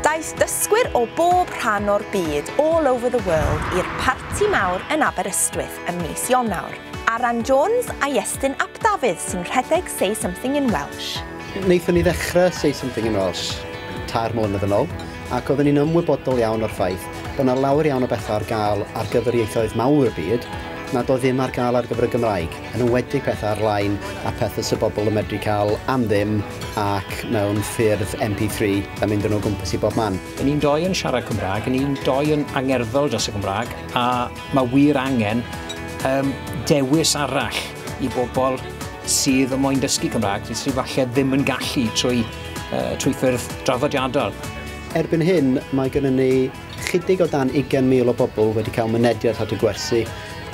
Daeth dysgwyr o bob rhan o'r byd, all over the world, i'r parti mawr yn Aberystwyth ym mis Ionawr. Aran Jones a Iestyn ap Dafydd sy'n rhedeg Say Something in Welsh. Wnaethon ni ddechrau Say Something in Welsh 3 mlynedd yn ôl, ac oedden ni'n ymwybodol iawn o'r ffaith bod yna lawer iawn o bethau ar gael ar gyfer ieithoedd mawr y byd nad oedd ddim ar gael ar gyfer y Gymraeg, yn enwedig pethau ar-lein a pethau sydd bobl yn medru cael am ddim ac mewn ffyrdd MP3 a mynd yn o gwmpas i bob man. Ni'n doi yn siarad Cymraeg, ni'n doi yn angerddol dros y Gymraeg, a mae wir angen dewis arall i bobl sydd yn moyn dysgu Cymraeg, sydd falle ddim yn gallu trwy ffyrdd draddodiadol. Erbyn hyn, mae gennym ni chydig o dan 20,000 o bobl wedi cael mynediad at y gwersi,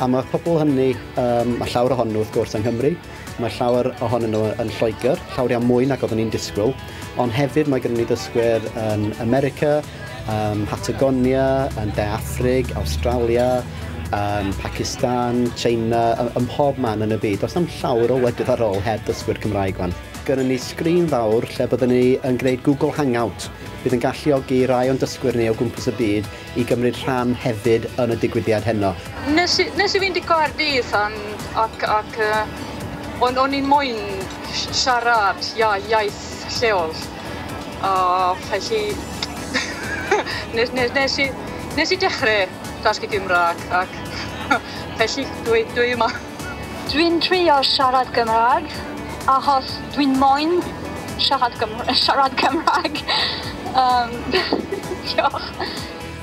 a mae pobl hynny, mae llawer ohonyn nhw wrth gwrs yng Nghymru, mae llawer ohonyn nhw yn Lloegr, llawer iawn mwy nag oeddwn ni'n disgwyl, ond hefyd mae gennym ni ddysgwyr yn America, Patagonia, yn De Affrig, Awstralia, yn Pakistan, China, ym mhob man yn y byd. Does na'm llawer o wledydd ar ôl heb dysgwyr Cymraeg wan. Gynnon ni sgrin fawr lle byddwn ni yn gwneud Google Hangout. Bydd yn galluogi rai o'n dysgwyr ni o gwmpas y byd i gymryd rhan hefyd yn y digwyddiad heno. Nes i fynd i Caerdydd ac o'n i'n moyn siarad iaith lleol. Felly nes i dechrau dysgu Gymraeg ac felly dwi yma. Dwi'n trio siarad Gymraeg achos dwi'n moyn siarad Cymraeg. Diolch.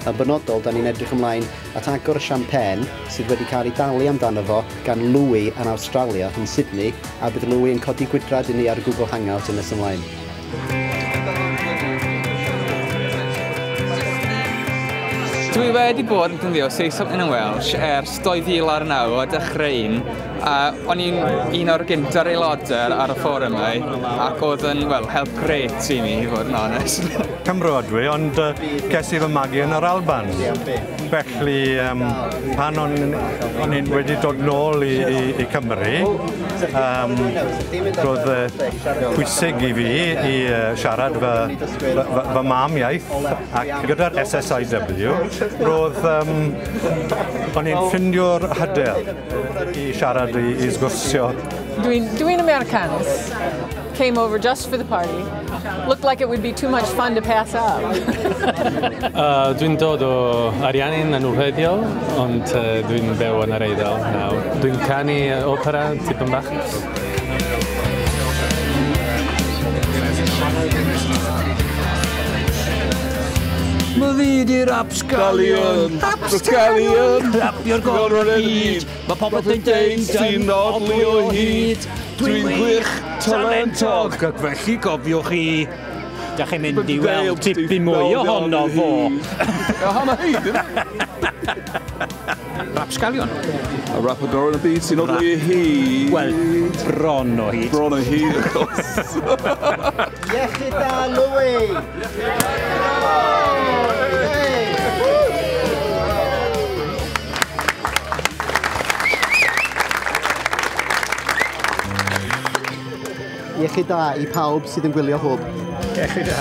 Yn benodol, da ni'n edrych ymlaen at agor y siampên sydd wedi cael ei dalu amdano fo gan Louis yn Awstralia, yn Sydney, a bydd Louis yn codi gwydrad i ni ar Google Hangout yn nes ymlaen. Dwi wedi bod yn defnyddio Say Something in Welsh ers 2009 a dechrau un. O'n i'n un o'r gynta'r aelodau ar y fforymau ac oedd yn, well, help grêt i mi, i fod yn onest. Cymro ydw i, ond ges i fy magu yn yr Alban. Felly, pan o'n i'n wedi dod nôl i Cymru, roedd pwysig i fi i siarad fy mam iaith, ac gyda'r SSIW, roedd o'n i'n ffindio'r hyder i siarad, i sgwrsio. Dwi'n Americanus. Came over just for the party. Looked like it would be too much fun to pass up. Dwi'n dod o Ariannin yn wreiddiol, ond dwi'n byw yn yr Eidal nawr. Dwi'n canu opera tipyn bach. Mae fi di'r Rapsgalion, Rapsgalion, rapio'r gorau'r hyd. Mae popeth yn deud sy'n odli o hyd. Dwi'n wych, talentog, ac felly gofiwch chi. Da chi'n mynd i weld tipyn mwy ohono fo. Ohono hi, dim? Rapsgalion. A rapper gorau yn y byd sy'n odli o hyd. Wel, bron o hyd. Bron o hyd, of course. Iechyd da, Louis! Iechyd da i pawb sydd yn gwylio Hwb. Iechyd da.